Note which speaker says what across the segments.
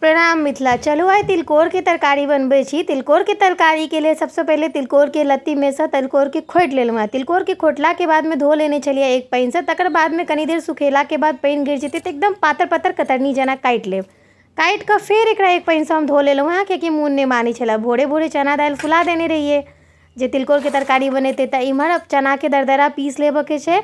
Speaker 1: प्रणाम मिथिला। चलू आइ तिलकोरके तरकारी बनबै छी। तिलकोरके तरकारीके लेल सबसँ पहिले तिलकोरके लत्तीमे सँ तिलकोरके खोटि लेलहुँ हेँ। तिलकोरके खोटलाके बादमे धो लेने छलियै एक पानिसँ। तकर बादमे कनी देर सुखेलाके बाद पानि गिर जेतै तऽ एकदम पातर पातर कतरनी जेना काटि लेब। काटि कऽ फेर एकरा एक पानिसँ हम धो लेलहुँ हेँ, कियाकि मोन नहि मानै छलै। भोरे भोरे चना दालि फुला देने रहियै जे तिलकोरके तरकारी बनेतै, तऽ इम्हर चनाके दरदरा पीस लेबऽके छै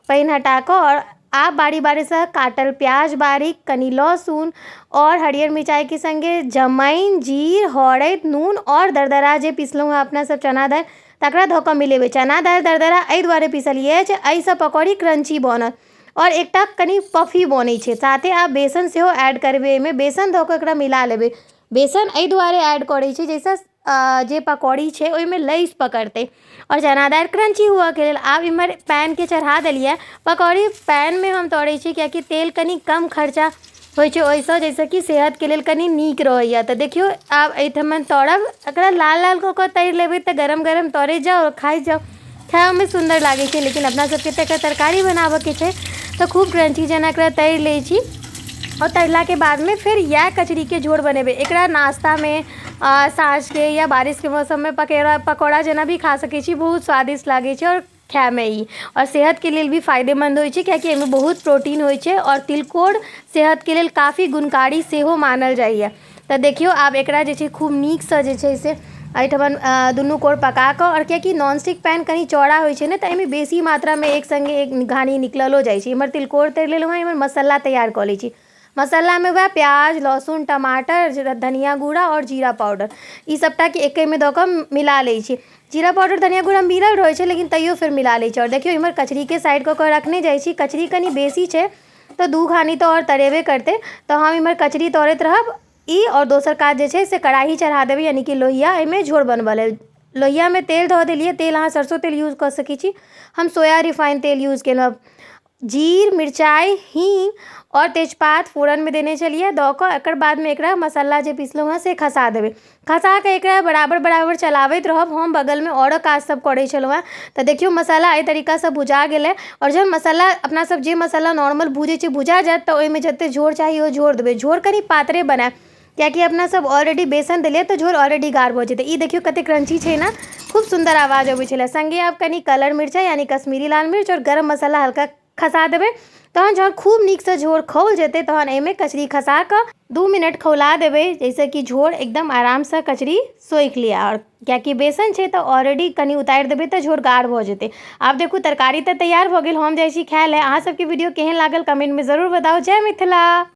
Speaker 1: पानि हटा कऽ। आओर आब बारी बारीसँ काटल प्याज बारीक, कनि लहसुन आओर हरियर मिरचाइके सङ्गे जमाइन, जीर, हरैद, नून आओर दरदरा जे पिसलहुँ हेँ अपना सब चना दालि, तकरा धऽ कऽ मिलेबै। चना दालि दरदरा एहि दुआरे पिसलियै जे एहिसँ पकौड़ी क्रंची बनत आओर एकटा कनि पफी बनै छै। साथे आब बेसन सेहो ऐड करबै एहिमे। बेसन धऽ कऽ एकरा मिला लेबै। बेसन एहि दुआरे ऐड करै छी जाहिसँ जे पकौड़ी छै ओहिमे लैस पकड़तै आओर चना दालि क्रंची हुअके लेल। आब इम्हर पैनके चढ़ा देलियै। पकौड़ी पैनमे हम तरै छी, कियाकि तेल कनि कम खर्चा होइ छै ओहिसँ, जाहिसँ कि सेहतके लेल कनि नीक रहैए। तऽ देखियौ, आब एहिठमन तरब। एकरा लाल लाल कऽ कऽ तरि लेबै तऽ गरम गरम तरै जाउ आओर खाइ जाउ, खाइओमे सुन्दर लागै छै। लेकिन अपना सबके तऽ एकर तरकारी बनाबऽके छै, तऽ खूब क्रंची जेना एकरा तरि लै छी। आओर तरलाके बादमे फेर इएह कचरीके झोर बनेबै। एकरा नाश्तामे साँझके या बारिशके मौसममे पकेड़ा पकौड़ा जेना भी खा सकै छी। बहुत स्वादिष्ट लागै छै आओर खायमे ई आओर सेहतके लेल भी फायदेमन्द होइ छै, कियाकि एहिमे बहुत प्रोटीन होइ छै आओर तिलकोर सेहतके लेल काफी गुणकारी सेहो मानल जाइए। तऽ देखियौ, आब एकरा जे छै खूब नीकसँ जे छै से एहिठमन दुनू कोर पका कऽ। आओर कियाकि नॉनस्टिक पैन कनि चौड़ा होइ छै ने, तऽ एहिमे बेसी मात्रामे एक सङ्गे एक घानी निकललो जाइ छै। इम्हर तिलकोर तरि लेलहुँ हेँ, इम्हर मसाला तैयार कऽ लै छी। मसालामे वएह प्याज, लहसुन, टमाटर, धनिया गुड़ा आओर जीरा पाउडर, ई सबटाके एकेमे दऽ कऽ मिला लै छी। जीरा पाउडर, धनिया गुड़ा मिलल रहै छै, लेकिन तैयो फेर मिला लै छी। आओर देखियौ, इम्हर कचरीके साइड कऽ कऽ रखने जाइ छी। कचरी कनि बेसी छै तऽ 2 घानी तऽ आओर तरेबे करतै। तऽ हम इम्हर कचरी तरैत रहब ई आओर दोसर काज जे छै से कड़ाही चढ़ा देबै, यानि कि लोहिया, एहिमे झोर बनबऽ लेल। लोहियामे तेल धऽ देलियै। तेल अहाँ सरसो तेल यूज कऽ सकै छी, हम सोया रिफाइन तेल यूज केलहुँ। जीर, मिरचाइ, हींग आओर तेजपात फोरनमे देने छलियै। दऽ कऽ एकर बादमे एकरा मसाला जे पिसलहुँ हेँ से खसा देबै। खसा कऽ एकरा बराबर बराबर चलाबैत रहब। हम बगलमे आओरो काज सब करै छलहुँ हेँ। तऽ देखियौ, मसाला एहि तरीकासँ भुजा गेलै। आओर जहन मसाला, अपना सब जे मसाला नॉर्मल भूजै छै, भुजा जायत, तऽ ओहिमे जते झोर चाही ओ झोर देबै। झोर कनि पातरे बनायब, कियाकि अपना सब ऑलरेडी बेसन देलियै तऽ झोर ऑलरेडी गाढ़ भऽ जेतै। ई देखियौ, कते क्रंची छै ने, खूब सुन्दर आवाज अबै छलै। सङ्गे आब कनि कलर मिरचाइ, यानि कश्मीरी लाल मिर्च आओर गरम मसाला हल्का खसा देबै। तहन जहन खूब नीकसँ झोर खौल जेतै, तहन एहिमे कचरी खसा कऽ 2 मिनट खौला देबै, जाहिसँ कि झोर एकदम आरामसँ कचरी सोखि लिअ। आओर कियाकि बेसन छै तऽ ऑलरेडी कनि उतारि देबै तऽ झोर गाढ़ भऽ जेतै। आब देखू, तरकारी तऽ तैयार भऽ गेल। हम जाइ छी खाय लए। अहाँ सबके वीडियो केहन लागल, कमेंटमे जरूर बताउ। जय मिथिला।